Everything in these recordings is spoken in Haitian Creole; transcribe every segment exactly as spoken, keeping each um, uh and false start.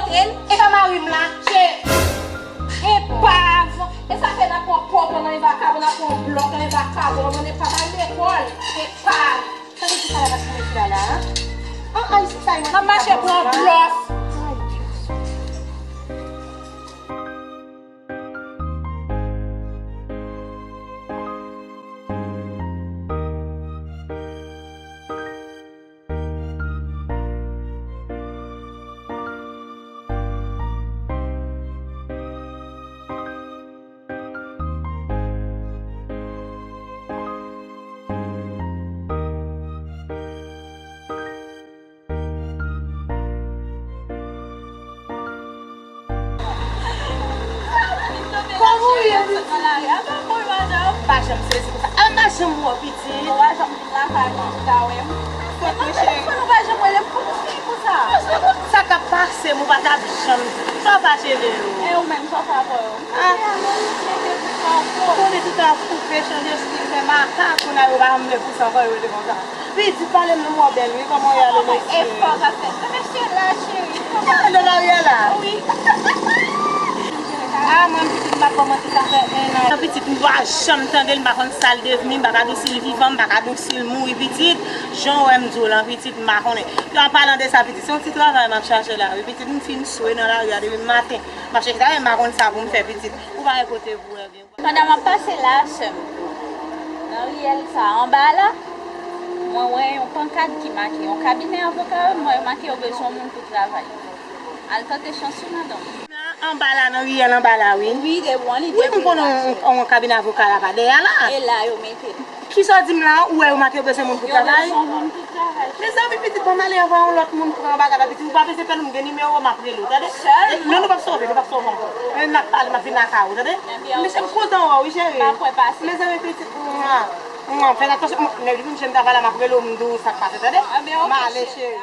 E pa mari m la, se epav. E sa fè n ap pran pòp nan yon vakabon, n ap pran blòk nan yon vakabon, nou pa al lekòl. Epav. Tande ki sa la ap fè la la, a? An, ay, se sa, m ap mache pran blòf. Ay, Dye. Kòman w ye, pitit? Pa janm sezi konsa. A, m pa janm wè w, pitit. Ou pa janm vin lakay mwen pou ta wè m. Fòk mwen, cheri. Telefòn ou pa janm rele m, kòman w fè konsa? Sa k ap pase m, ou pa t ap janm di. Sa w fache de yo? E ou menm, sa w fè avè yo? Ah. Mete tout sa w fou. Konnen tout sa w fou, fè chanje stil, fè makak, kounye a yo pa janm vle pou sa, ankò yo rete konsa. Pitit, pale m non, mwen bèl, wi, kòman w ye ale, mesye? Efò k ap fèt. Mesye la, cheri. Kòman nan lari a la? Wi. Ah, mwen, pitit, m pa p manti, sa fè en an. Pitit, m pa janm tande l, m pa konn sa l devni, m pa ka di w si l vivan, m pa ka di w si l mouri, pitit. Jan w wè m di w lan, pitit, m pa konnen. Epi, an palan de sa, pitit, se yon ti travay m ap chache la, wi, pitit, m fin swe nan lari a depi maten. M ap chache travay, m pa konn sa pou m fè, pitit. Ou pa gen kote pou w wè byen. Pandan m ap pase la, sè m, nan riyèl sa a, anba la, mwen wè yon pankat ki make yon kabinè avoka, mwen wè make yo bezwen yon moun pou travay. Al tante chans ou, madanm. Anba la, nan riyèl anba la, wi. Wi, de bon, li wi, m konnen yon, yon kabinè avoka la pa dèyè la. E la yo mete l. Kisa w di m la? Ou wè yo make yo bezwen moun pou travay? Yo bezwen moun pou travay. Mezanmi, pitit, ban m ale anvan yon lòt moun pran bagay la, pitit. Ou pa bezwen pè non, m gen nimewo, m ap rele w, tande? Sèlman. Non, nou p ap sove, nou p ap sove ankò. Men n ap pale, m ap vin lakay ou, tande? Mesye, m kontan wè w, wi, cheri. M ap wè pase. Mezanmi, pitit, mwa, mwa, fè atansyon. Nèg li vin jwenn travay la, m ap rele w, m di w sa k pase, tande? M ale, cheri.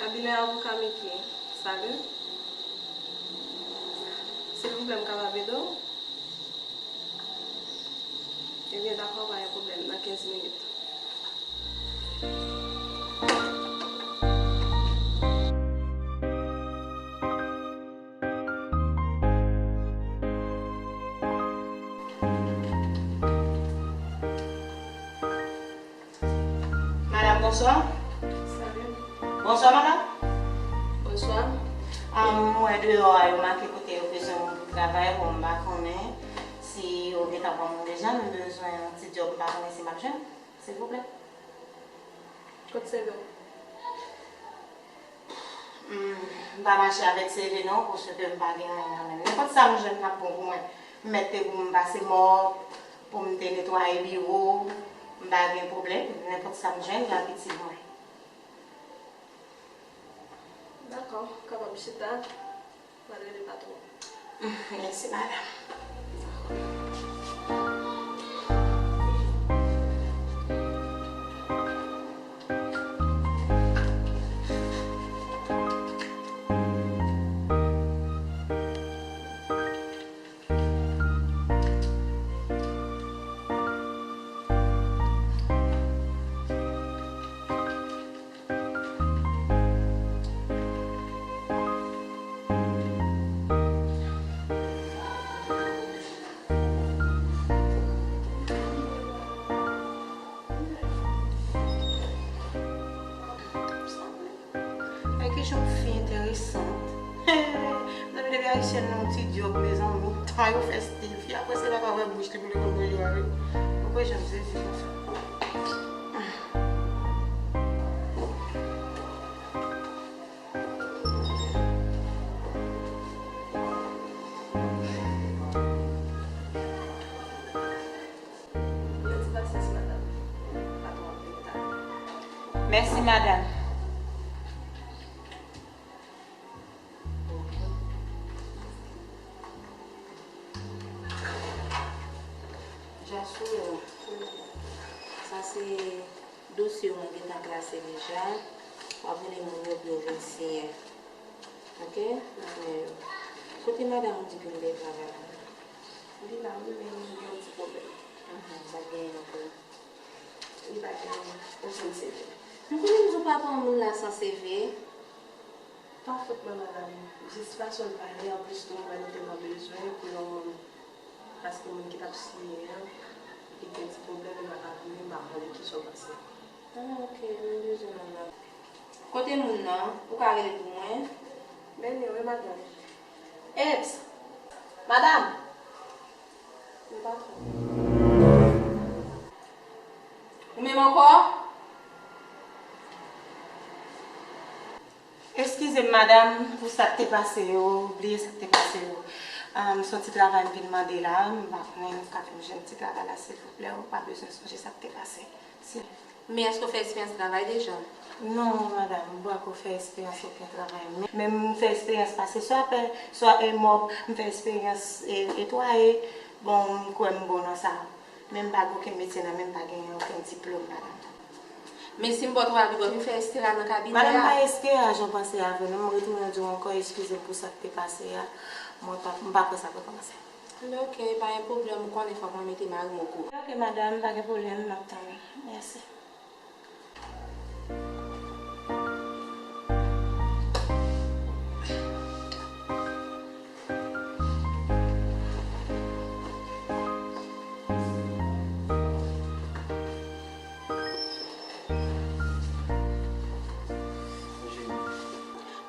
Kabinè avoka Mickey, salut. Silvouplè, m kapab ede w? Ebyen, dakò, pa gen pwoblèm, nan kenz minit. Madam, bonswa. Salut. Bonswa, madam. Bonswa. Ah, m wè deyò a, yo make kote yo bezwen moun pou travay, bon, m pa konnen si yo gentan pran moun deja, nou bezwen yon ti djòb, m pa konnen si m ap jwenn, silvouplè. Kot se nou? Hmm, m pa mache avèk C V non, paske m pa gen anyen nan men m. Nenpòt sa m jwenn, l ap bon pou mwen. M mèt te pou m pase mòp, pou m te netwaye biwo, m pa gen pwoblèm. Nenpòt sa m jwenn, l ap itil mwen. Dakò, w kapab chita. Mwen rele patwon. Mèsi, madanm. Ay, ki jan fi enteresan. Mezanmi, depi ayisyèn nan yon ti djòb, mezanmi, tan yo fè stil. Fi a prèske pa ka ouvè bouch li pou li konn manje a, wi. Ou kwè jan m sezi konsa. Yon ti pasyans, madanm. Pa twò ap vin ta. Mèsi, madanm. Dosye w mwen gentan klase deja. W ap rele moun yo pou yo vin siyen. Oke? Nan men yo. Kote madanm ou di ke li te travay la? Li la, wi, men li gen yon ti pwoblèm. Mhm, pa t gen anyen ankò. Li pa gen okenn C V. M konnen m di w pa pran moun la san C V. Pa fòt mwen, madanm. Jis fason l pale, anplis tou, m wè nou te nan bezwen pou yon moun. Paske moun ki t ap siyen an, li gen ti pwoblèm, li pa ka vini, m pa konnen kisa w pase. Ah, oke, m bezwen moun nan. Kote moun nan? Ou ka rele pou mwen? Men li, wi, madanm. Eps! Madanm! Ou menm ankò? Eskize m, madanm, pou sa k te pase yo, bliye sa k te pase yo. Ahn, se yon ti travay m vin mande la, m pa konnen m ka fè m jwenn ti travay la, silvouplè, ou pa bezwen sonje sa k te pase. Si. Men èske w fè eksperyans travay deja? Non, madanm, m poko fè eksperyans okenn travay. Men, men m fè eksperyans pase swa pè, swa e mòb, m fè eksperyans e, netwaye. Bon, m kwè m bon nan sa. Men m pa gen okenn metye nan men m, pa gen okenn diplòm ladan. Men si m ba w travay pi bò, vin fè S T A nan kabinè a. Madanm, m pa S T A, jan w panse a vre, non, m retounen di w ankò, eskize m pou sa k te pase a. Mwen pa, m pa kwè sa pral kòmanse. Oke, pa gen pwoblèm, ou konnen fòk mwen mete mari m okouran. Oke, madanm, pa gen pwoblèm, m ap tann ou. Mèsi.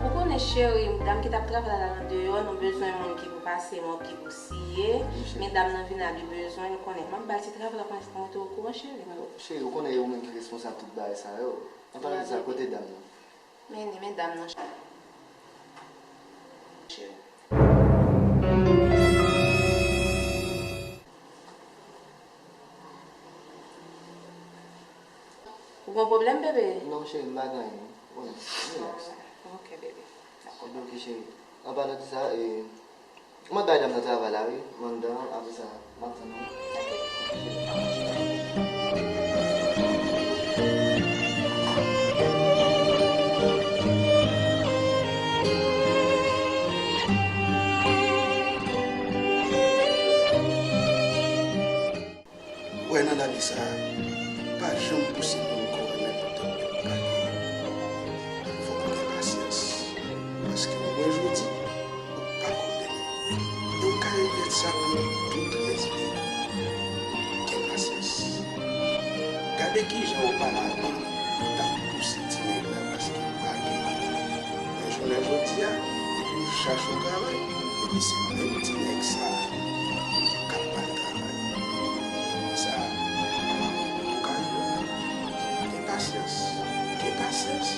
Ou konnen, cheri, dam ki t ap travay la nan deyò, nou bezwen moun ki pou pase mòb, ki pou siye. Men dam nan vin la, li bezwen, nou konnen. M ap ba l ti travay la pandan se pou mete w okouran, cheri. Cheri, ou konnen e ou menm ki responsab tout bagay sa yo. An palan de sa, kote dam nan? Men, men dam nan, cheri. Ou gen pwoblèm, bebe? Non, cheri, m pa gen anyen. Ou konnen, relax. Ok, bebe. Dakò. Ebyen, ok, cheri. An palan de sa, e, mwen bay dam nan travay la, wi. M anndan, apre sa, m ap tann ou. Ok. Ou wè nan lavi sa a, pa janm pouse moun kò w nan nenpòt ki bagay. Fòk ou gen pasyans. Paske ou wè jodi, ou pa konn demen. E ou ka regrèt sa pou tout rès vi w. Gen pasyans. Gade kijan oparavan yo t ap pouse ti nèg la paske pa gen anyen. Men jounen jodi a, depi yo chache yon travay, epi se menm ti nèg sa a k ap ba l travay. Sa, ou ka jwenn. Gen pasyans. Gen pasyans.